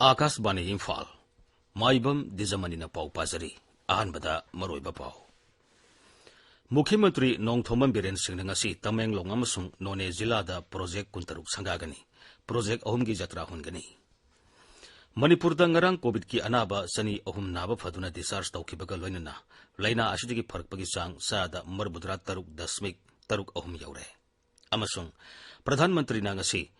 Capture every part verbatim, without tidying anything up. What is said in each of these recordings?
ꯑꯥꯀꯥꯁꯕꯥꯅꯤ ꯏꯝꯐꯥꯜ꯫ ꯃꯥꯏꯕꯝ ꯗꯤꯖꯃꯅꯤꯅ ꯄꯥꯎ ꯄꯥꯖꯔꯤ꯫ ꯑꯍꯥꯟꯕꯗ ꯃꯔꯨꯑꯣꯏꯕ ꯄꯥꯎ꯫ ꯃꯨꯈ꯭ꯌ ꯃꯟꯇ꯭ꯔꯤ ꯅꯣꯡꯊꯣꯝꯕꯝ ꯕꯤꯔꯦꯟ ꯁꯤꯡꯅ ꯉꯁꯤ ꯇꯃꯦꯡꯂꯣꯡ ꯑꯃꯁꯨꯡ ꯅꯣꯅꯦ ꯖꯤꯂꯥꯗ ꯄ꯭ꯔꯣꯖꯦꯛ ꯀꯨꯟꯇꯔꯨꯛ ꯁꯪꯒꯥꯒꯅꯤ꯫ ꯄ꯭ꯔꯣꯖꯦꯛ ꯑꯍꯨꯝꯒꯤ ꯖꯇ꯭ꯔꯥ ꯍꯨꯟꯒꯅꯤ꯫ ꯃꯅꯤꯄꯨꯔꯗ ꯉꯔꯥꯡ ꯀꯣꯚꯤꯗꯀꯤ ꯑꯅꯥꯕ ꯆꯅꯤ ꯑꯍꯨꯝ ꯅꯥꯕ ꯐꯗꯨꯅ ꯗꯤꯁꯆꯥꯔꯖ ꯇꯧꯈꯤꯕꯒ ꯂꯣꯏꯅꯅ ꯂꯥꯏꯅꯥ ꯑꯁꯤꯗꯒꯤ ꯐꯔꯛꯄꯒꯤ ꯆꯥꯡ ꯆꯥꯗ ꯃꯔꯤꯐꯨꯇꯔꯥ ꯇꯔꯨꯛ ꯗꯁꯃꯤꯛ ꯇꯔꯨꯛ ꯑꯍꯨꯝ ꯌꯧꯔꯦ꯫ ꯑꯃꯁꯨꯡ ꯄ꯭ꯔꯙꯥꯟ ꯃꯟꯇ꯭ꯔꯤꯅ ꯉꯁꯤ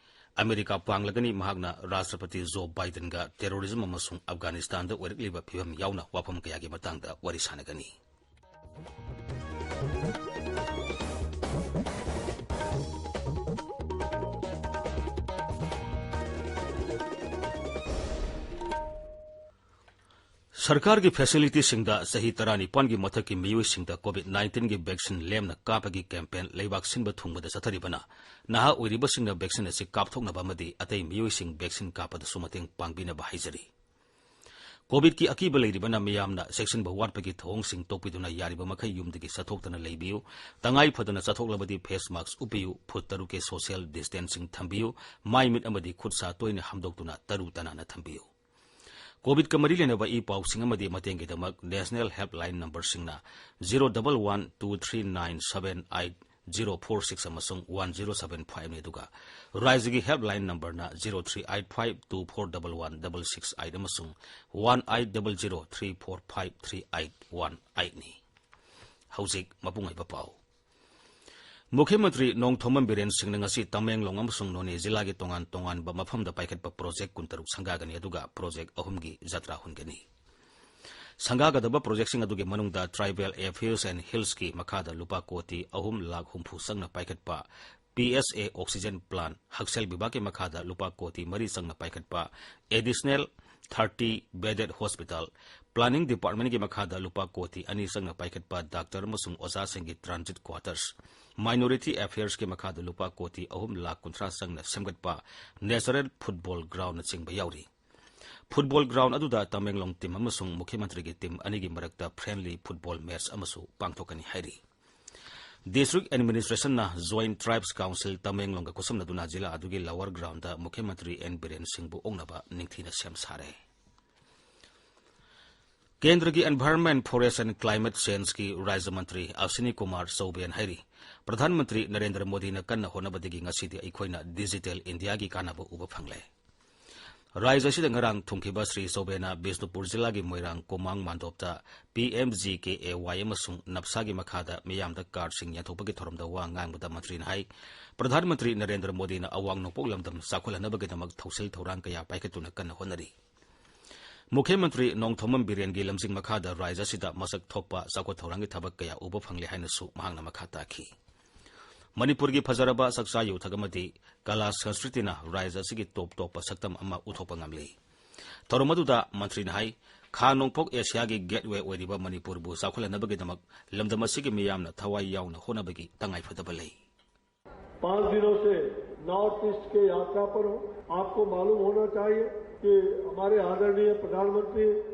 ꯑꯃꯦꯔꯤꯀꯥ ꯄꯥꯡꯂꯒꯅꯤ꯫ ꯃꯍꯥꯛꯅ ꯔꯥꯁꯇ꯭ꯔꯄꯇꯤ ꯖꯣ ꯕꯥꯏꯗꯟꯒ ꯇꯦꯔꯣꯔꯤꯖꯝ ꯑꯃꯁꯨꯡ ꯑꯐꯒꯥꯅꯤꯁꯇꯥꯟꯗ ꯑꯣꯏꯔꯛꯂꯤꯕ ꯐꯤꯕꯝ ꯌꯥꯎꯅ ꯋꯥꯐꯝ ꯀꯌꯥꯒꯤ ꯃꯇꯥꯡꯗ ꯋꯥꯔꯤ ꯁꯥꯟꯅꯒꯅꯤ꯫ ꯁꯔꯀꯥꯔꯒꯤ ꯐꯦꯁꯤꯂꯤꯇꯤꯁꯤꯡꯗ ꯆꯍꯤ ꯇꯔꯥꯅꯤꯄꯥꯟꯒꯤ ꯃꯊꯛꯀꯤ ꯃꯤꯑꯣꯏꯁꯤꯡꯗ ꯀꯣꯚꯤꯗ ꯅꯥꯏꯟꯇꯤꯟꯒꯤ ꯚꯦꯛꯁꯤꯟ ꯂꯦꯝꯅ ꯀꯥꯞꯄꯒꯤ ꯀꯦꯝꯄꯦꯟ ꯂꯩꯕꯥꯛ ꯁꯤꯟꯕ ꯊꯨꯡꯕꯗ ꯆꯠꯊꯔꯤꯕꯅ ꯅꯍꯥ ꯑꯣꯏꯔꯤꯕꯁꯤꯡꯅ ꯚꯦꯛꯁꯤꯟ ꯑꯁꯤ ꯀꯥꯞꯊꯣꯛꯅꯕ ꯑꯃꯗꯤ ꯑꯇꯩ ꯃꯤꯑꯣꯏꯁꯤꯡ ꯚꯦꯛꯁꯤꯟ ꯀꯥꯞꯄꯗꯁꯨ ꯃꯇꯦꯡ ꯄꯥꯡꯕꯤꯅꯕ ꯍꯥꯏꯖꯔꯤ꯫ ꯀꯣꯚꯤꯗꯀꯤ ꯑꯀꯤꯕ ꯂꯩꯔꯤꯕꯅ ꯃꯤꯌꯥꯝꯅ ꯆꯦꯛꯁꯤꯟꯕ ꯋꯥꯠꯄꯒꯤ ꯊꯧꯑꯣꯡꯁꯤꯡ ꯇꯣꯛꯄꯤꯗꯨꯅ ꯌꯥꯔꯤꯕ ꯃꯈꯩ ꯌꯨꯝꯗꯒꯤ ꯆꯠꯊꯣꯛꯇꯅ ꯂꯩꯕꯤꯌꯨ꯫ ꯇꯉꯥꯏ ꯐꯗꯅ ꯆꯠꯊꯣꯛꯂꯕꯗꯤ ꯐꯦꯁ ꯃꯥꯁꯛ ꯎꯞꯄꯤꯌꯨ, ꯐꯨꯠ ꯇꯔꯨꯛꯀꯤ ꯁꯣꯁꯤꯌꯦꯜ ꯗꯤꯁꯇꯦꯟꯁꯤꯡ ꯊꯝꯕꯤꯌꯨ, ꯃꯥꯏ ꯃꯤꯠ ꯑꯃꯗꯤ ꯈꯨꯠ ꯁꯥ ꯇꯣꯏꯅ ꯍꯥꯝꯗꯣꯛꯇꯨꯅ ꯇꯔꯨ ꯇꯅꯥꯟꯅ ꯊꯝꯕꯤꯌꯨ꯫ ꯀꯣꯚꯤꯗꯀ ꯃꯔꯤ ꯂꯩꯅꯕ ꯏ ꯄꯥꯎꯁꯤꯡ ꯑꯃꯗꯤ ꯃꯇꯦꯡꯒꯤꯗꯃꯛ ꯅꯦꯁꯅꯦꯜ ꯍꯦꯜꯞꯂꯥꯏꯟ ꯅꯝꯕꯔꯁꯤꯡꯅ zero double one two three nine seven eight zero four six ꯑꯃꯁꯨꯡ ꯋꯥꯟ ꯖꯤꯔꯣ ꯁꯚꯦꯟ ꯐꯥꯏꯚꯅꯤ, ꯑꯗꯨꯒ ꯔꯥꯖ꯭ꯌꯒꯤ ꯍꯦꯜꯞꯂꯥꯏꯟ ꯅꯝꯕꯔꯅ zero three eight five two four double one double six eight ꯑꯃꯁꯨꯡ one eight double zero three four five three eight one ꯑꯩꯠꯅꯤ꯫ ꯍꯧꯖꯤꯛ ꯃꯄꯨꯡ ꯑꯣꯏꯕ ꯄꯥꯎ꯫ ꯃꯨꯈ꯭ꯌ ꯃꯟꯇ꯭ꯔꯤ ꯅꯣꯡꯊꯣꯝꯕꯝ ꯕꯤꯔꯦꯟ ꯁꯤꯡꯅ ꯉꯁꯤ ꯇꯃꯦꯡꯂꯣꯡ ꯑꯃꯁꯨꯡ ꯅꯣꯅꯦ ꯖꯤꯂꯥꯒꯤ ꯇꯣꯉꯥꯟ ꯇꯣꯉꯥꯟꯕ ꯃꯐꯝꯗ ꯄꯥꯏꯈꯠꯄ ꯄ꯭ꯔꯣꯖꯦꯛ ꯀꯨꯟꯇꯔꯨꯛ ꯁꯪꯒꯥꯒꯅꯤ, ꯑꯗꯨꯒ ꯄ꯭ꯔꯣꯖꯦꯛ ꯑꯍꯨꯝꯒꯤ ꯖꯇ꯭ꯔꯥ ꯍꯨꯟꯒꯅꯤ꯫ ꯁꯪꯒꯥꯒꯗꯕ ꯄ꯭ꯔꯣꯖꯦꯛꯁꯤꯡ ꯑꯗꯨꯒꯤ ꯃꯅꯨꯡꯗ Tribal Affairs and Hillsꯀꯤ ꯃꯈꯥꯗ ꯂꯨꯄꯥ ꯀꯣꯇꯤ ꯑꯍꯨꯝ ꯂꯥꯈ ꯍꯨꯝꯐꯨ ꯆꯪꯅ ꯄꯥꯏꯈꯠꯄ P S A Oxygen Plant, ꯍꯛꯁꯦꯜ ꯕꯤꯚꯥꯒꯀꯤ ꯃꯈꯥꯗ ꯂꯨꯄꯥ ꯀꯣꯇꯤ ꯃꯔꯤ ꯆꯪꯅ ꯄꯥꯏꯈꯠꯄ Additional thirty Bedded Hospital, Planning Departmentꯀꯤ ꯃꯈꯥꯗ ꯂꯨꯄꯥ ꯀꯣꯇꯤ ꯑꯅꯤ ꯆꯪꯅ ꯄꯥꯏꯈꯠꯄ ꯗꯥꯛꯇꯔ ꯑꯃꯁꯨꯡ ꯑꯣꯖꯥꯁꯤꯡꯒꯤ Transit Quarters, Minority Affairsꯀꯤ ꯃꯈꯥꯗ ꯂꯨꯄꯥ ꯀꯣꯇꯤ ꯑꯍꯨꯝ ꯂꯥꯈ ꯀꯨꯟꯊ꯭ꯔꯥ ꯆꯪꯅ ꯁꯦꯝꯒꯠꯄ Natural Football Groundꯅꯆꯤꯡꯕ ꯌꯥꯎꯔꯤ꯫ Football ground ꯑꯗꯨꯗ ꯇꯃꯦꯡꯂꯣꯡ team ꯑꯃꯁꯨꯡ ꯃꯨꯈ꯭ꯌ ꯃꯟꯇ꯭ꯔꯤꯒꯤ team ꯑꯅꯤꯒꯤ ꯃꯔꯛꯇ friendly football match ꯑꯃꯁꯨ ꯄꯥꯡꯊꯣꯛꯀꯅꯤ ꯍꯥꯏꯔꯤ꯫ District Administrationꯅ Joint Tribes Council ꯇꯃꯦꯡꯂꯣꯡꯒ ꯈꯨꯠꯁꯝꯅꯗꯨꯅ ꯖꯤꯂꯥ ꯑꯗꯨꯒꯤ lower groundꯗ ꯃꯨꯈ꯭ꯌ ꯃꯟꯇ꯭ꯔꯤ ꯑꯦꯟ ꯕꯤꯔꯦꯟ ꯁꯤꯡꯕꯨ ꯑꯣꯛꯅꯕ ꯅꯤꯡꯊꯤꯅ ꯁꯦꯝ ꯁꯥꯔꯦ꯫ ꯀꯦꯟꯗ꯭ꯔꯒꯤ Environment, Forest and Climate Changeꯀꯤ ꯔꯥꯖ꯭ꯌ ꯃꯟꯇ꯭ꯔꯤ ꯑꯁ꯭ꯋꯤꯅꯤ ꯀꯨꯃꯥꯔ ꯆꯧꯕꯦꯅ ꯍꯥꯏꯔꯤ, ꯄ꯭ꯔꯙꯥꯟ ꯃꯟꯇ꯭ꯔꯤ ꯅꯔꯦꯟꯗ꯭ꯔ ꯃꯣꯗꯤꯅ ꯀꯟꯅ ꯍꯣꯠꯅꯕꯗꯒꯤ ꯉꯁꯤꯗꯤ ꯑꯩꯈꯣꯏꯅ digital Indiaꯒꯤ ꯀꯥꯟꯅꯕ ꯎꯕ ꯐꯪꯂꯦ꯫ ꯔꯥꯖ꯭ꯌ ꯑꯁꯤꯗ ꯉꯔꯥꯡ ꯊꯨꯡꯈꯤꯕ ꯁ꯭ꯔꯤ ꯆꯧꯕꯦꯅ ꯕꯤꯁꯅꯨꯄꯨꯔ ꯖꯤꯂꯥꯒꯤ ꯃꯣꯏꯔꯥꯡ ꯀꯣꯃꯥꯡ ꯃꯥꯟꯗꯣꯞꯇ P M G K A ꯋꯥꯏ ꯑꯃꯁꯨꯡ ꯅꯞꯁꯥꯒꯤ ꯃꯈꯥꯗ ꯃꯤꯌꯥꯝꯗ cardꯁꯤꯡ ꯌꯦꯟꯊꯣꯛꯄꯒꯤ ꯊꯧꯔꯝꯗ ꯋꯥ ꯉꯥꯡꯕꯗ ꯃꯟꯇ꯭ꯔꯤꯅ ꯍꯥꯏ, ꯄ꯭ꯔꯙꯥꯟ ꯃꯟꯇ꯭ꯔꯤ ꯅꯔꯦꯟꯗ꯭ꯔ ꯃꯣꯗꯤꯅ ꯑꯋꯥꯡ ꯅꯣꯡꯄꯣꯛ ꯂꯝꯗꯝ ꯆꯥꯎꯈꯠꯍꯟꯅꯕꯒꯤꯗꯃꯛ ꯊꯧꯁꯤꯜ ꯊꯧꯔꯥꯡ ꯀꯌꯥ ꯄꯥꯏꯈꯠꯇꯨꯅ ꯀꯟꯅ ꯍꯣꯠꯅꯔꯤ꯫ ꯃꯨꯈ꯭ꯌ ꯃꯟꯇ꯭ꯔꯤ ꯅꯣꯡꯊꯣꯝꯕꯝ ꯕꯤꯔꯦꯟꯒꯤ ꯂꯝꯖꯤꯡ ꯃꯈꯥꯗ ꯔꯥꯖ꯭ꯌ ꯑꯁꯤꯗ ꯃꯁꯛ ꯊꯣꯛꯄ ꯆꯥꯎꯈꯠ ꯊꯧꯔꯥꯡꯒꯤ ꯊꯕꯛ ꯀꯌꯥ ꯎꯕ ꯐꯪꯂꯦ ꯍꯥꯏꯅꯁꯨ ꯃꯍꯥꯛꯅ ꯃꯈꯥ ꯇꯥꯈꯤ꯫ ꯃꯅꯤꯄꯨꯔꯒꯤ ꯐꯖꯔꯕ ꯆꯥꯛꯆꯥ ꯌꯨꯊꯛ ꯑꯃꯗꯤ ꯀꯂꯥ ꯁꯪꯁꯀ꯭ꯔꯤꯇꯤꯅ ꯔꯥꯖ꯭ꯌ ꯑꯁꯤꯒꯤ ꯇꯣꯞ ꯇꯣꯞꯄ ꯁꯛꯇꯝ ꯑꯃ ꯎꯠꯊꯣꯛꯄ ꯉꯝꯂꯤ꯫ ꯊꯧꯔꯝ ꯑꯗꯨꯗ ꯃꯟꯇ꯭ꯔꯤꯅ ꯍꯥꯏ, ꯈꯥ ꯅꯣꯡꯄꯣꯛ ꯑꯦꯁꯤꯌꯥꯒꯤ gateway ꯑꯣꯏꯔꯤꯕ ꯃꯅꯤꯄꯨꯔꯕꯨ ꯆꯥꯎꯈꯠꯍꯟꯅꯕꯒꯤꯗꯃꯛ ꯂꯝꯗꯝ ꯑꯁꯤꯒꯤ ꯃꯤꯌꯥꯝꯅ ꯊꯋꯥꯏ ꯌꯥꯎꯅ ꯍꯣꯠꯅꯕꯒꯤ ꯇꯉꯥꯏꯐꯗꯕ ꯂꯩ꯫ पाँच दिनों से नॉर्थ ईस्ट के यात्रा पर हूँ। आपको मालूम होना चाहिए कि हमारे आदरणीय प्रधानमंत्री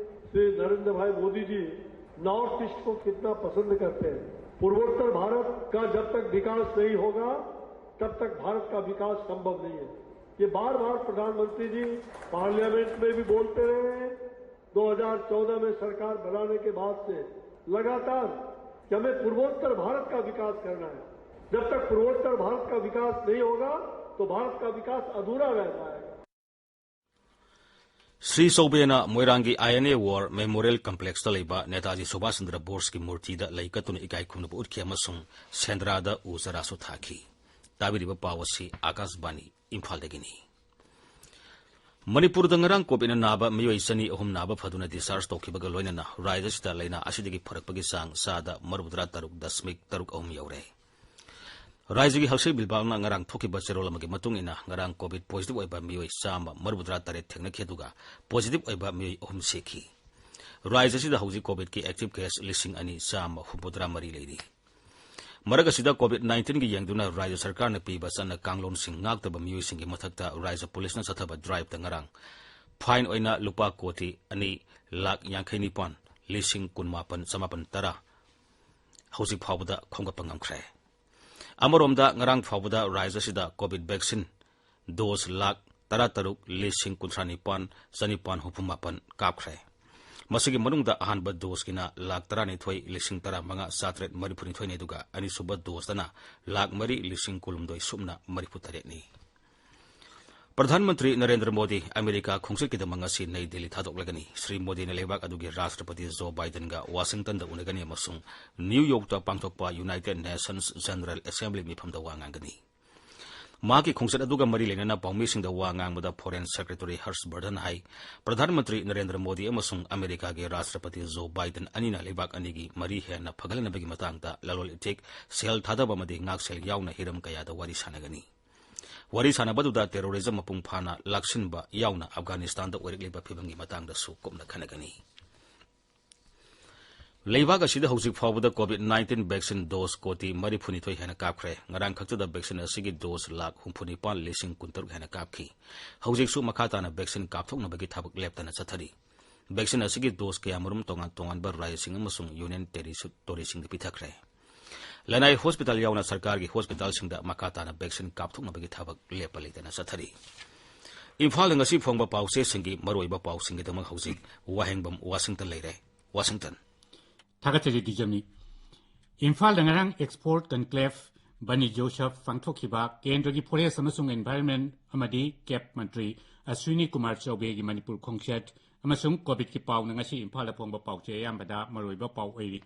श्री नरेंद्र भाई मोदी जी नॉर्थ ईस्ट को कितना पसंद करते हैं। पूर्वोत्तर भारत का जब तक विकास नहीं होगा, तब तक भारत का विकास संभव नहीं है। ये बार बार प्रधानमंत्री जी पार्लियामेंट में भी बोलते रहे हैं, दो हज़ार चौदह में सरकार बनाने के बाद से लगातार कि हमें पूर्वोत्तर भारत का विकास करना है। जब तक पूर्वोत्तर भारत का विकास नहीं होगा, तो भारत का विकास अधूरा रह जाएगा। ꯁ꯭ꯔꯤ ꯆꯧꯕꯦꯅ ꯃꯣꯏꯔꯥꯡꯒꯤ ꯑꯥꯏ ꯑꯦꯟ ꯑꯦ War Memorial Complexꯇ ꯂꯩꯕ ꯅꯦꯇꯥꯖꯤ ꯁꯨꯚꯥꯁ ꯆꯟꯗ꯭ꯔ ꯕꯣꯁꯀꯤ ꯃꯨꯔꯇꯤꯗ ꯂꯩ ꯀꯠꯇꯨꯅ ꯏꯀꯥꯏ ꯈꯨꯝꯅꯕ ꯎꯠꯈꯤ ꯑꯃꯁꯨꯡ ꯁꯦꯟꯗ꯭ꯔꯥꯗ ꯎ ꯆꯥꯔꯥꯁꯨ ꯊꯥꯈꯤ꯫ ꯇꯥꯕꯤꯔꯤꯕ ꯄꯥꯎ ꯑꯁꯤ ꯑꯥꯀꯥꯁꯕꯥꯅꯤ ꯏꯝꯐꯥꯜꯗꯒꯤꯅꯤ꯫ ꯃꯅꯤꯄꯨꯔꯗ ꯉꯔꯥꯡ ꯀꯣꯚꯤꯗꯅ ꯅꯥꯕ ꯃꯤꯑꯣꯏ ꯆꯅꯤ ꯑꯍꯨꯝ ꯅꯥꯕ ꯐꯗꯨꯅ discharge ꯇꯧꯈꯤꯕꯒ ꯂꯣꯏꯅꯅ ꯔꯥꯖ꯭ꯌ ꯑꯁꯤꯗ ꯂꯥꯏꯅꯥ ꯑꯁꯤꯗꯒꯤ ꯐꯔꯛꯄꯒꯤ ꯆꯥꯡ ꯆꯥꯗ ꯃꯔꯤꯐꯨꯇꯔꯥ ꯇꯔꯨꯛ ꯗꯁꯃꯤꯛ ꯇꯔꯨꯛ ꯑꯍꯨꯝ ꯌꯧꯔꯦ꯫ ꯔꯥꯖ꯭ꯌꯒꯤ ꯍꯛꯁꯦꯜ ꯕꯤꯚꯥꯒꯅ ꯉꯔꯥꯡ ꯊꯣꯛꯈꯤꯕ ꯆꯦꯔꯣꯜ ꯑꯃꯒꯤ ꯃꯇꯨꯡ ꯏꯟꯅ, ꯉꯔꯥꯡ ꯀꯣꯚꯤꯗ positive ꯑꯣꯏꯕ ꯃꯤꯑꯣꯏ ꯆꯥꯝꯃ ꯃꯔꯤꯐꯨꯇꯔꯥ ꯇꯔꯦꯠ ꯊꯦꯡꯅꯈꯤ, ꯑꯗꯨꯒ positive ꯑꯣꯏꯕ ꯃꯤꯑꯣꯏ ꯑꯍꯨꯝ ꯁꯤꯈꯤ꯫ ꯔꯥꯖ꯭ꯌ ꯑꯁꯤꯗ ꯍꯧꯖꯤꯛ ꯀꯣꯚꯤꯗꯀꯤ active case ꯂꯤꯁꯤꯡ ꯑꯅꯤ ꯆꯥꯝꯃ ꯍꯨꯝꯐꯨꯇꯔꯥ ꯃꯔꯤ ꯂꯩꯔꯤ꯫ ꯃꯔꯛ ꯑꯁꯤꯗ, ꯀꯣꯚꯤꯗ ꯅꯥꯏꯟꯇꯤꯟꯒꯤ ꯌꯦꯡꯗꯨꯅ ꯔꯥꯖ꯭ꯌ ꯁꯔꯀꯥꯔꯅ ꯄꯤꯕ ꯆꯠꯅ ꯀꯥꯡꯂꯣꯟꯁꯤꯡ ꯉꯥꯛꯇꯕ ꯃꯤꯑꯣꯏꯁꯤꯡꯒꯤ ꯃꯊꯛꯇ ꯔꯥꯖ꯭ꯌ ꯄꯨꯂꯤꯁꯅ ꯆꯠꯊꯕ driveꯇ ꯉꯔꯥꯡ ꯐꯥꯏꯟ ꯑꯣꯏꯅ ꯂꯨꯄꯥ ꯀꯣꯇꯤ ꯑꯅꯤ ꯂꯥꯈ ꯌꯥꯡꯈꯩ ꯅꯤꯄꯥꯟ ꯂꯤꯁꯤꯡ ꯀꯨꯟ ꯃꯥꯄꯟ ꯆꯃꯥꯄꯟ ꯇꯔꯥ ꯍꯧꯖꯤꯛ ꯐꯥꯎꯕꯗ ꯈꯣꯝꯒꯠꯄ ꯉꯝꯈ꯭ꯔꯦ꯫ ꯑꯃꯔꯣꯝꯗ, ꯉꯔꯥꯡ ꯐꯥꯎꯕꯗ ꯔꯥꯖ꯭ꯌ ꯑꯁꯤꯗ ꯀꯣꯚꯤꯗ ꯚꯦꯛꯁꯤꯟ ꯗꯣꯁ ꯂꯥꯈ ꯇꯔꯥꯇꯔꯨꯛ ꯂꯤꯁꯤꯡ ꯀꯨꯟꯊ꯭ꯔꯥ ꯅꯤꯄꯥꯟ ꯆꯅꯤꯄꯥꯟ ꯍꯨꯝꯐꯨ ꯃꯥꯄꯟ ꯀꯥꯞꯈ꯭ꯔꯦ꯫ ꯃꯁꯤꯒꯤ ꯃꯅꯨꯡꯗ ꯑꯍꯥꯟꯕ ꯗꯣꯁꯀꯤꯅ ꯂꯥꯈ ꯇꯔꯥꯅꯤꯊꯣꯏ ꯂꯤꯁꯤꯡ ꯇꯔꯥꯃꯉꯥ ꯆꯥꯇ꯭ꯔꯦꯠ ꯃꯔꯤꯐꯨꯅꯤꯊꯣꯏꯅꯤ, ꯑꯗꯨꯒ ꯑꯅꯤꯁꯨꯕ ꯗꯣꯁꯇꯅ ꯂꯥꯈ ꯃꯔꯤ ꯂꯤꯁꯤꯡ ꯀꯨꯟꯍꯨꯝꯗꯣꯏ ꯁꯨꯞꯅ ꯃꯔꯤꯐꯨ ꯇꯔꯦꯠꯅꯤ꯫ ꯄ꯭ꯔꯙꯥꯟ ꯃꯟꯇ꯭ꯔꯤ ꯅꯔꯦꯟꯗ꯭ꯔ ꯃꯣꯗꯤ ꯑꯃꯦꯔꯤꯀꯥ ꯈꯣꯡꯆꯠꯀꯤꯗꯃꯛ ꯉꯁꯤ ꯅꯩ ꯗꯤꯜꯂꯤ ꯊꯥꯗꯣꯛꯂꯒꯅꯤ꯫ ꯁ꯭ꯔꯤ ꯃꯣꯗꯤꯅ ꯂꯩꯕꯥꯛ ꯑꯗꯨꯒꯤ ꯔꯥꯁꯇ꯭ꯔꯄꯇꯤ ꯖꯣ ꯕꯥꯏꯗꯟꯒ ꯋꯥꯁꯤꯡꯇꯟꯗ ꯎꯅꯒꯅꯤ ꯑꯃꯁꯨꯡ ꯅ꯭ꯌꯨ ꯌꯣꯔꯛꯇ ꯄꯥꯡꯊꯣꯛꯄ ꯌꯨꯅꯥꯏꯇꯦꯗ ꯅꯦꯁꯟꯁ ꯖꯦꯅꯔꯦꯜ ꯑꯦꯁꯦꯝꯕ꯭ꯂꯤ ꯃꯤꯐꯝꯗ ꯋꯥ ꯉꯥꯡꯒꯅꯤ꯫ ꯃꯍꯥꯛꯀꯤ ꯈꯣꯡꯆꯠ ꯑꯗꯨꯒ ꯃꯔꯤ ꯂꯩꯅꯅ ꯄꯥꯎꯃꯤꯁꯤꯡꯗ ꯋꯥ ꯉꯥꯡꯕꯗ ꯐꯣꯔꯦꯟ ꯁꯦꯀ꯭ꯔꯦꯇꯔꯤ ꯍꯔꯁ ꯕꯔꯙꯟ ꯍꯥꯏ, ꯄ꯭ꯔꯙꯥꯟ ꯃꯟꯇ꯭ꯔꯤ ꯅꯔꯦꯟꯗ꯭ꯔ ꯃꯣꯗꯤ ꯑꯃꯁꯨꯡ ꯑꯃꯦꯔꯤꯀꯥꯒꯤ ꯔꯥꯁꯇ꯭ꯔꯄꯇꯤ ꯖꯣ ꯕꯥꯏꯗꯟ ꯑꯅꯤꯅ ꯂꯩꯕꯥꯛ ꯑꯅꯤꯒꯤ ꯃꯔꯤ ꯍꯦꯟꯅ ꯐꯒꯠꯍꯟꯅꯕꯒꯤ ꯃꯇꯥꯡꯗ ꯂꯂꯣꯟ ꯏꯇꯤꯛ, ꯁꯦꯜ ꯊꯥꯗꯕ ꯑꯃꯗꯤ ꯉꯥꯛꯁꯦꯜ ꯌꯥꯎꯅ ꯍꯤꯔꯝ ꯀꯌꯥꯗ ꯋꯥꯔꯤ ꯁꯥꯟꯅꯒꯅꯤ꯫ ꯋꯥꯔꯤ ꯁꯥꯟꯅꯕꯗꯨꯗ ꯇꯦꯔꯣꯔꯤꯖꯝ ꯃꯄꯨꯡ ꯐꯥꯅ ꯂꯥꯛꯁꯤꯟꯕ ꯌꯥꯎꯅ ꯑꯐꯒꯥꯅꯤꯁꯇꯥꯟꯗ ꯑꯣꯏꯔꯛꯂꯤꯕ ꯐꯤꯕꯝꯒꯤ ꯃꯇꯥꯡꯗꯁꯨ ꯀꯨꯞꯅ ꯈꯟꯅꯒꯅꯤ꯫ ꯂꯩꯕꯥꯛ ꯑꯁꯤꯗ ꯍꯧꯖꯤꯛ ꯐꯥꯎꯕꯗ ꯀꯣꯚꯤꯗ ꯅꯥꯏꯟꯇꯤꯟ ꯚꯦꯛꯁꯤꯟ ꯗꯣꯁ ꯀꯣꯇꯤ ꯃꯔꯤꯐꯨꯅꯤꯊꯣꯏ ꯍꯦꯟꯅ ꯀꯥꯞꯈ꯭ꯔꯦ꯫ ꯉꯔꯥꯡ ꯈꯛꯇꯗ ꯚꯦꯛꯁꯤꯟ ꯑꯁꯤꯒꯤ ꯗꯣꯁ ꯂꯥꯈ ꯍꯨꯝꯐꯨꯅꯤꯄꯥꯟ ꯂꯤꯁꯤꯡ ꯀꯨꯟꯇꯔꯨꯛ ꯍꯦꯟꯅ ꯀꯥꯞꯈꯤ꯫ ꯍꯧꯖꯤꯛꯁꯨ ꯃꯈꯥ ꯇꯥꯅ ꯚꯦꯛꯁꯤꯟ ꯀꯥꯞꯊꯣꯛꯅꯕꯒꯤ ꯊꯕꯛ ꯂꯦꯞꯇꯅ ꯆꯠꯊꯔꯤ꯫ ꯚꯦꯛꯁꯤꯟ ꯑꯁꯤꯒꯤ ꯗꯣꯁ ꯀꯌꯥꯃꯔꯨꯝ ꯇꯣꯉꯥꯟ ꯇꯣꯉꯥꯟꯕ ꯔꯥꯖ꯭ꯌꯁꯤꯡ ꯑꯃꯁꯨꯡ ꯌꯨꯅꯤꯌꯟ ꯇꯦꯔꯤꯇꯣꯔꯤꯁꯤꯡꯗ ꯄꯤꯊꯈ꯭ꯔꯦ꯫ ꯂꯅꯥꯏ ꯍꯣꯁꯄꯤꯇꯥꯜ ꯌꯥꯎꯅ ꯁꯔꯀꯥꯔꯒꯤ ꯍꯣꯁꯄꯤꯇꯥꯜꯁꯤꯡꯗ ꯃꯈꯥ ꯇꯥꯅ ꯚꯦꯛꯁꯤꯟ ꯀꯥꯞꯊꯣꯛꯅꯕꯒꯤ ꯊꯕꯛ ꯂꯦꯞꯄ ꯂꯩꯇꯅ ꯆꯠꯊꯔꯤ꯫ ꯏꯝꯐꯥꯜꯗ ꯉꯁꯤ ꯐꯣꯡꯕ ꯄꯥꯎꯆꯦꯁꯤꯡꯒꯤ ꯃꯔꯨꯑꯣꯏꯕ ꯄꯥꯎꯁꯤꯡꯒꯤꯗꯃꯛ ꯍꯧꯖꯤꯛ ꯋꯥꯍꯦꯡꯕꯝ ꯋꯥꯁꯤꯡꯇꯟ ꯂꯩꯔꯦ꯫ ꯋꯥꯁꯤꯡꯇꯟ꯫ ꯊꯥꯒꯠꯆꯔꯤ ꯗꯤꯖꯝꯅꯤ꯫ ꯏꯝꯐꯥꯜꯗ ꯉꯔꯥꯡ ꯑꯦꯛꯁꯄꯣꯔꯠ ꯀꯟꯀ꯭ꯂꯦꯚ ꯕꯅꯤꯖ꯭ꯌꯣꯠꯁꯕ ꯄꯥꯡꯊꯣꯛꯈꯤꯕ ꯀꯦꯟꯗ꯭ꯔꯒꯤ ꯐꯣꯔꯦꯁ ꯑꯃꯁꯨꯡ ꯑꯦꯟꯚꯥꯏꯔꯟꯃꯦꯟꯠ ꯑꯃꯗꯤ ꯀꯦꯕ ꯃꯟꯇ꯭ꯔꯤ ꯑꯁ꯭ꯋꯤꯅꯤ ꯀꯨꯃꯥꯔ ꯆꯧꯕꯦꯒꯤ ꯃꯅꯤꯄꯨꯔ ꯈꯣꯡꯆꯠ ꯑꯃꯁꯨꯡ ꯀꯣꯚꯤꯗꯀꯤ ꯄꯥꯎꯅ ꯉꯁꯤ ꯏꯝꯐꯥꯜꯗ ꯐꯣꯡꯕ ꯄꯥꯎꯆꯦ ꯑꯌꯥꯝꯕꯗ ꯃꯔꯨꯑꯣꯏꯕ ꯄꯥꯎ ꯑꯣꯏꯔꯤ꯫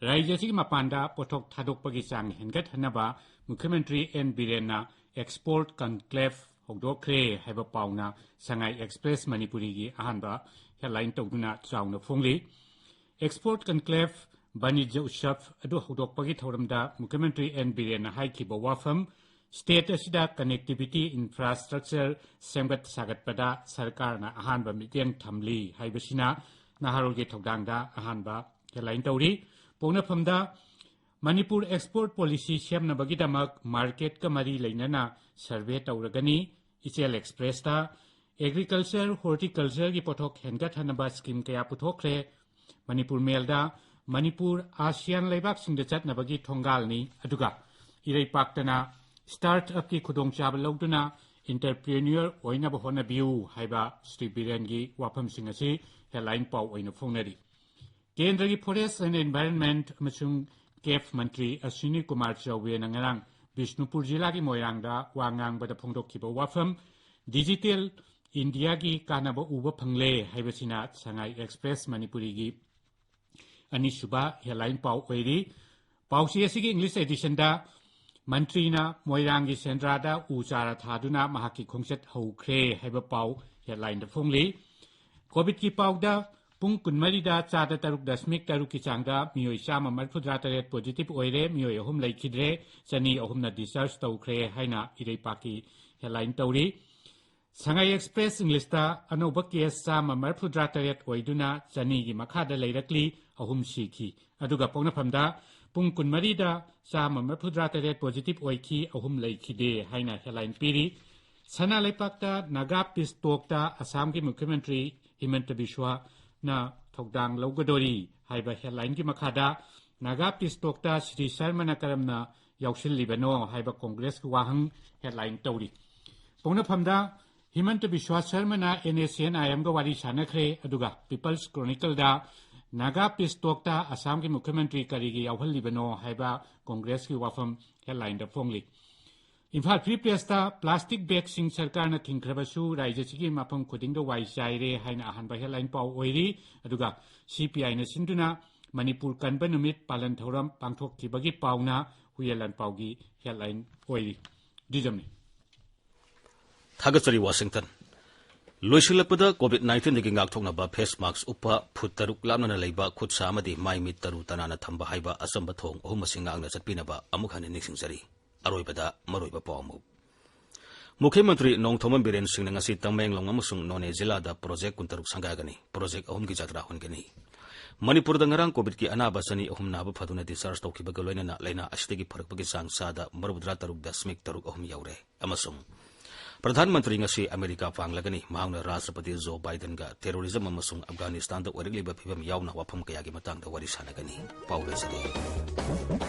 ꯔꯥꯖ꯭ꯌ ꯑꯁꯤꯒꯤ ꯃꯄꯥꯟꯗ ꯄꯣꯠꯊꯣꯛ ꯊꯥꯗꯣꯛꯄꯒꯤ ꯆꯥꯡ ꯍꯦꯟꯒꯠꯍꯟꯅꯕ ꯃꯨꯈ꯭ꯌ ꯃꯟꯇ꯭ꯔꯤ ꯑꯦꯟ ꯕꯤꯔꯦꯟꯅ ꯑꯦꯛꯁꯄꯣꯔꯠ ꯀꯟꯀ꯭ꯂꯦꯚ ꯍꯧꯗꯣꯛꯈ꯭ꯔꯦ ꯍꯥꯏꯕ ꯄꯥꯎꯅ ꯁꯉꯥꯏ ꯑꯦꯛꯁꯄ꯭ꯔꯦꯁ ꯃꯅꯤꯄꯨꯔꯤꯒꯤ ꯑꯍꯥꯟꯕ ꯍꯦꯗꯂꯥꯏꯟ ꯇꯧꯗꯨꯅ ꯆꯥꯎꯅ ꯐꯣꯡꯂꯤ꯫ ꯑꯦꯛꯁꯄꯣꯔꯠ ꯀꯟꯀ꯭ꯂꯦꯚ ꯕꯅꯤꯖ꯭ꯌ ꯎꯠꯁꯕ ꯑꯗꯨ ꯍꯧꯗꯣꯛꯄꯒꯤ ꯊꯧꯔꯝꯗ ꯃꯨꯈ꯭ꯌ ꯃꯟꯇ꯭ꯔꯤ ꯑꯦꯟ ꯕꯤꯔꯦꯟꯅ ꯍꯥꯏꯈꯤꯕ ꯋꯥꯐꯝ, ꯁ꯭ꯇꯦꯠ ꯑꯁꯤꯗ ꯀꯅꯦꯛꯇꯤꯚꯤꯇꯤ ꯏꯟꯐ꯭ꯔꯥꯁ꯭ꯇ꯭ꯔꯛꯆꯔ ꯁꯦꯝꯒꯠ ꯁꯥꯒꯠꯄꯗ ꯁꯔꯀꯥꯔꯅ ꯑꯍꯥꯟꯕ ꯃꯤꯠꯌꯦꯡ ꯊꯝꯂꯤ ꯍꯥꯏꯕꯁꯤꯅ ꯅꯍꯥꯔꯣꯜꯒꯤ ꯊꯧꯗꯥꯡꯗ ꯑꯍꯥꯟꯕ ꯍꯦꯗꯂꯥꯏꯟ ꯇꯧꯔꯤ꯫ ꯄꯣꯛꯅꯐꯝꯗ ꯃꯅꯤꯄꯨꯔ ꯑꯦꯛꯁꯄꯣꯔꯠ ꯄꯣꯂꯤꯁꯤ ꯁꯦꯝꯅꯕꯒꯤꯗꯃꯛ ꯃꯥꯔꯀꯦꯠꯀ ꯃꯔꯤ ꯂꯩꯅꯅ ꯁꯔꯚꯦ ꯇꯧꯔꯒꯅꯤ꯫ ꯏꯆꯦꯜ ꯑꯦꯛꯁꯄ꯭ꯔꯦꯁꯇ ꯑꯦꯒ꯭ꯔꯤꯀꯜꯆꯔ, ꯍꯣꯔꯇꯤꯀꯜꯆꯔꯒꯤ ꯄꯣꯠꯊꯣꯛ ꯍꯦꯟꯒꯠꯍꯟꯅꯕ ꯁ꯭ꯀꯤꯝ ꯀꯌꯥ ꯄꯨꯊꯣꯛꯈ꯭ꯔꯦ꯫ ꯃꯅꯤꯄꯨꯔ ꯃꯦꯜꯗ ꯃꯅꯤꯄꯨꯔ ꯑꯥꯁꯤꯌꯥꯟ ꯂꯩꯕꯥꯛꯁꯤꯡꯗ ꯆꯠꯅꯕꯒꯤ ꯊꯣꯡꯒꯥꯜꯅꯤ, ꯑꯗꯨꯒ ꯏꯔꯩꯄꯥꯛꯇꯅ ꯁ꯭ꯇꯥꯔꯠ ꯑꯞꯀꯤ ꯈꯨꯗꯣꯡꯆꯥꯕ ꯂꯧꯗꯨꯅ ꯏꯟꯇꯔꯄ꯭ꯔꯤꯅ꯭ꯌꯨꯔ ꯑꯣꯏꯅꯕ ꯍꯣꯠꯅꯕꯤꯌꯨ ꯍꯥꯏꯕ ꯁ꯭ꯔꯤ ꯕꯤꯔꯦꯟꯒꯤ ꯋꯥꯐꯝꯁꯤꯡ ꯑꯁꯤ ꯍꯦꯗꯂꯥꯏꯟ ꯄꯥꯎ ꯑꯣꯏꯅ ꯐꯣꯡꯅꯔꯤ꯫ ꯀꯦꯟꯗ꯭ꯔꯒꯤ ꯐꯣꯔꯦꯁ ꯑꯦꯟ ꯑꯦꯟꯚꯥꯏꯔꯟꯃꯦꯟꯠ ꯑꯃꯁꯨꯡ ꯀꯦꯐ ꯃꯟꯇ꯭ꯔꯤ ꯑꯁ꯭ꯋꯤꯅꯤ ꯀꯨꯃꯥꯔ ꯆꯧꯕꯦꯅ ꯉꯔꯥꯡ ꯕꯤꯁꯅꯨꯄꯨꯔ ꯖꯤꯂꯥꯒꯤ ꯃꯣꯏꯔꯥꯡꯗ ꯋꯥ ꯉꯥꯡꯕꯗ ꯐꯣꯡꯗꯣꯛꯈꯤꯕ ꯋꯥꯐꯝ, ꯗꯤꯖꯤꯇꯦꯜ ꯏꯟꯗꯤꯌꯥꯒꯤ ꯀꯥꯟꯅꯕ ꯎꯕ ꯐꯪꯂꯦ ꯍꯥꯏꯕꯁꯤꯅ ꯁꯉꯥꯏ ꯑꯦꯛꯁꯄ꯭ꯔꯦꯁ ꯃꯅꯤꯄꯨꯔꯤꯒꯤ ꯑꯅꯤꯁꯨꯕ ꯍꯦꯗꯂꯥꯏꯟ ꯄꯥꯎ ꯑꯣꯏꯔꯤ꯫ ꯄꯥꯎꯆꯦ ꯑꯁꯤꯒꯤ ꯏꯪꯂꯤꯁ ꯑꯦꯗꯤꯁꯟꯗ ꯃꯟꯇ꯭ꯔꯤꯅ ꯃꯣꯏꯔꯥꯡꯒꯤ ꯁꯦꯟꯗ꯭ꯔꯥꯗ ꯎ ꯆꯥꯔ ꯊꯥꯗꯨꯅ ꯃꯍꯥꯛꯀꯤ ꯈꯣꯡꯆꯠ ꯍꯧꯈ꯭ꯔꯦ ꯍꯥꯏꯕ ꯄꯥꯎ ꯍꯦꯗꯂꯥꯏꯟꯗ ꯐꯣꯡꯂꯤ꯫ ꯀꯣꯚꯤꯗꯀꯤ ꯄꯥꯎꯗ ꯄꯨꯡ ꯀꯨꯟꯃꯔꯤꯗ ꯆꯥꯗ ꯇꯔꯨꯛ ꯗꯁꯃꯤꯛ ꯇꯔꯨꯛꯀꯤ ꯆꯥꯡꯗ ꯃꯤꯑꯣꯏ ꯆꯥꯝꯃ ꯃꯔꯤꯐꯨꯇꯔꯥ ꯇꯔꯦꯠ ꯄꯣꯖꯤꯇꯤꯚ ꯑꯣꯏꯔꯦ, ꯃꯤꯑꯣꯏ ꯑꯍꯨꯝ ꯂꯩꯈꯤꯗ꯭ꯔꯦ, ꯆꯅꯤ ꯑꯍꯨꯝꯅ ꯗꯤꯁꯆꯥꯔꯖ ꯇꯧꯈ꯭ꯔꯦ ꯍꯥꯏꯅ ꯏꯔꯩꯄꯥꯛꯀꯤ ꯍꯦꯗꯂꯥꯏꯟ ꯇꯧꯔꯤ꯫ ꯁꯉꯥꯏ ꯑꯦꯛꯁꯄ꯭ꯔꯦꯁ ꯏꯪꯂꯤꯁꯇ ꯑꯅꯧꯕ ꯀꯦꯁ ꯆꯥꯝꯃ ꯃꯔꯤꯐꯨꯇꯔꯥ ꯇꯔꯦꯠ ꯑꯣꯏꯗꯨꯅ ꯆꯅꯤꯒꯤ ꯃꯈꯥꯗ ꯂꯩꯔꯛꯂꯤ, ꯑꯍꯨꯝ ꯁꯤꯈꯤ꯫ ꯑꯗꯨꯒ ꯄꯣꯛꯅꯐꯝꯗ ꯄꯨꯡ ꯀꯨꯟꯃꯔꯤꯗ ꯆꯥꯝꯃ ꯃꯔꯤꯐꯨꯇꯔꯥ ꯇꯔꯦꯠ ꯄꯣꯖꯤꯇꯤꯚ ꯑꯣꯏꯈꯤ, ꯑꯍꯨꯝ ꯂꯩꯈꯤꯗꯦ ꯍꯥꯏꯅ ꯍꯦꯗꯂꯥꯏꯟ ꯄꯤꯔꯤ꯫ ꯁꯅꯥ ꯂꯩꯄꯥꯛꯇ ꯅꯥꯒꯥ ꯄꯤꯁ ꯇꯣꯛꯇ ꯑꯁꯥꯝꯒꯤ ꯃꯨꯈ꯭ꯌ ꯃꯟꯇ꯭ꯔꯤ ꯍꯤꯃꯟꯇ ꯕꯤꯁ꯭ꯋꯥꯅ ꯊꯧꯗꯥꯡ ꯂꯧꯒꯗꯣꯔꯤ ꯍꯥꯏꯕ ꯍꯦꯗꯂꯥꯏꯟꯒꯤ ꯃꯈꯥꯗ ꯅꯥꯒꯥ ꯄꯤꯁ ꯇꯣꯛꯇ ꯁ꯭ꯔꯤ ꯁꯔꯃꯅ ꯀꯔꯝꯅ ꯌꯥꯎꯁꯤꯜꯂꯤꯕꯅꯣ ꯍꯥꯏꯕ ꯀꯣꯡꯒ꯭ꯔꯦꯁꯀꯤ ꯋꯥꯍꯪ ꯍꯦꯗꯂꯥꯏꯟ ꯇꯧꯔꯤ꯫ ꯄꯣꯛꯅꯐꯝꯗ ꯍꯤꯃꯟꯇ ꯕꯤꯁ꯭ꯋꯥ ꯁꯔꯃꯅ ꯑꯦꯟ ꯑꯦꯁ ꯁꯤ ꯑꯦꯟ ꯑꯥꯏ ꯑꯦꯝꯒ ꯋꯥꯔꯤ ꯁꯥꯟꯅꯈ꯭ꯔꯦ, ꯑꯗꯨꯒ ꯄꯤꯄꯜꯁ ꯀ꯭ꯔꯣꯅꯤꯀꯜꯗ ꯅꯥꯒꯥ ꯄꯤꯁ ꯇꯣꯛꯇ ꯑꯁꯥꯝꯒꯤ ꯃꯨꯈ꯭ꯌ ꯃꯟꯇ꯭ꯔꯤ ꯀꯔꯤꯒꯤ ꯌꯥꯎꯍꯜꯂꯤꯕꯅꯣ ꯍꯥꯏꯕ ꯀꯣꯡꯒ꯭ꯔꯦꯁꯀꯤ ꯋꯥꯐꯝ ꯍꯦꯗꯂꯥꯏꯟꯗ ꯐꯣꯡꯂꯤ꯫ ꯏꯝꯐꯥꯜ ꯐ꯭ꯔꯤ ꯄ꯭ꯔꯦꯁꯇ ꯄ꯭ꯂꯥꯁꯇꯤꯛ ꯕꯦꯒꯁꯤꯡ ꯁꯔꯀꯥꯔꯅ ꯊꯤꯡꯈ꯭ꯔꯕꯁꯨ ꯔꯥꯏꯖ꯭ꯌꯁꯤꯒꯤ ꯃꯐꯝ ꯈꯨꯗꯤꯡꯗ ꯋꯥꯏ ꯆꯥꯏꯔꯦ ꯍꯥꯏꯅ ꯑꯍꯥꯟꯕ ꯍꯦꯗꯂꯥꯏꯟ ꯄꯥꯎ ꯑꯣꯏꯔꯤ꯫ ꯑꯗꯨꯒ ꯁꯤ ꯄꯤ ꯑꯥꯏꯅ ꯁꯤꯟꯗꯨꯅ ꯃꯅꯤꯄꯨꯔ ꯀꯟꯕ ꯅꯨꯃꯤꯠ ꯄꯥꯂꯟ ꯊꯧꯔꯝ ꯄꯥꯡꯊꯣꯛꯈꯤꯕꯒꯤ ꯄꯥꯎꯅ ꯍꯨꯏꯌꯦꯟ ꯂꯥꯟꯄꯥꯎꯒꯤ ꯍꯦꯗꯂꯥꯏꯟ ꯑꯣꯏꯔꯤ꯫ ꯗꯤꯖꯝꯅꯤ꯫ ꯊꯥꯒꯠꯆꯔꯤ ꯋꯥꯁꯤꯡꯇꯟ꯫ ꯂꯣꯏꯁꯤꯜꯂꯛꯄꯗ ꯀꯣꯚꯤꯗ ꯅꯥꯏꯟꯇꯤꯟꯗꯒꯤ ꯉꯥꯛꯊꯣꯛꯅꯕ ꯐꯦꯁ ꯃꯥꯛꯁ ꯎꯞꯄ, ꯐꯨꯠ ꯇꯔꯨꯛ ꯂꯥꯞꯅꯅ ꯂꯩꯕ, ꯈꯨꯠ ꯁꯥ ꯑꯃꯗꯤ ꯃꯥꯏ ꯃꯤꯠ ꯇꯔꯨ ꯇꯅꯥꯟꯅ ꯊꯝꯕ ꯍꯥꯏꯕ ꯑꯆꯝꯕ ꯊꯧꯑꯣꯡ ꯑꯍꯨꯝ ꯑꯁꯤ ꯉꯥꯛꯅ ꯆꯠꯄꯤꯅꯕ ꯑꯃꯨꯛ ꯍꯟꯅ ꯅꯤꯡꯁꯤꯡꯖꯔꯤ꯫ ꯑꯔꯣꯏꯕꯗ ꯃꯔꯨꯑꯣꯏꯕ ꯄꯥꯎ ꯑꯃꯨꯛ꯫ ꯃꯨꯈ꯭ꯌ ꯃꯟꯇ꯭ꯔꯤ ꯅꯣꯡꯊꯣꯝꯕꯝ ꯕꯤꯔꯦꯟ ꯁꯤꯡꯅ ꯉꯁꯤ ꯇꯃꯦꯡꯂꯣꯡ ꯑꯃꯁꯨꯡ ꯅꯣꯅꯦ ꯖꯤꯂꯥꯗ ꯄ꯭ꯔꯣꯖꯦꯛ ꯀꯨꯟꯇꯔꯨꯛ ꯁꯪꯒꯥꯒꯅꯤ꯫ ꯄ꯭ꯔꯣꯖꯦꯛ ꯑꯍꯨꯝꯒꯤ ꯖꯇ꯭ꯔꯥ ꯍꯣꯟꯒꯅꯤ꯫ ꯃꯅꯤꯄꯨꯔꯗ ꯉꯔꯥꯡ ꯀꯣꯚꯤꯗꯀꯤ ꯑꯅꯥꯕ ꯆꯅꯤ ꯑꯍꯨꯝ ꯅꯥꯕ ꯐꯗꯨꯅ ꯗꯤꯁꯆꯥꯔꯖ ꯇꯧꯈꯤꯕꯒ ꯂꯣꯏꯅꯅ ꯂꯥꯏꯅꯥ ꯑꯁꯤꯗꯒꯤ ꯐꯔꯛꯄꯒꯤ ꯆꯥꯡ ꯆꯥꯗ ꯃꯔꯤꯐꯨꯇꯔꯥ ꯇꯔꯨꯛ ꯗꯁꯃꯤꯛ ꯇꯔꯨꯛ ꯑꯍꯨꯝ ꯌꯧꯔꯦ꯫ ꯑꯃꯁꯨꯡ ꯄ꯭ꯔꯙꯥꯟ ꯃꯟꯇ꯭ꯔꯤ ꯉꯁꯤ ꯑꯃꯦꯔꯤꯀꯥ ꯄꯥꯡꯂꯒꯅꯤ꯫ ꯃꯍꯥꯛꯅ ꯔꯥꯁꯇ꯭ꯔꯄꯇꯤ ꯖꯣ ꯕꯥꯏꯗꯟꯒ ꯇꯦꯔꯣꯔꯤꯖꯝ ꯑꯃꯁꯨꯡ ꯑꯐꯒꯥꯅꯤꯁꯇꯥꯟꯗ ꯑꯣꯏꯔꯛꯂꯤꯕ ꯐꯤꯕꯝ ꯌꯥꯎꯅ ꯋꯥꯐꯝ ꯀꯌꯥꯒꯤ ꯃꯇꯥꯡꯗ ꯋꯥꯔꯤ ꯁꯥꯟꯅꯒꯅꯤ꯫ ꯄꯥꯎ ꯂꯣꯏꯁꯤꯜꯂꯦ꯫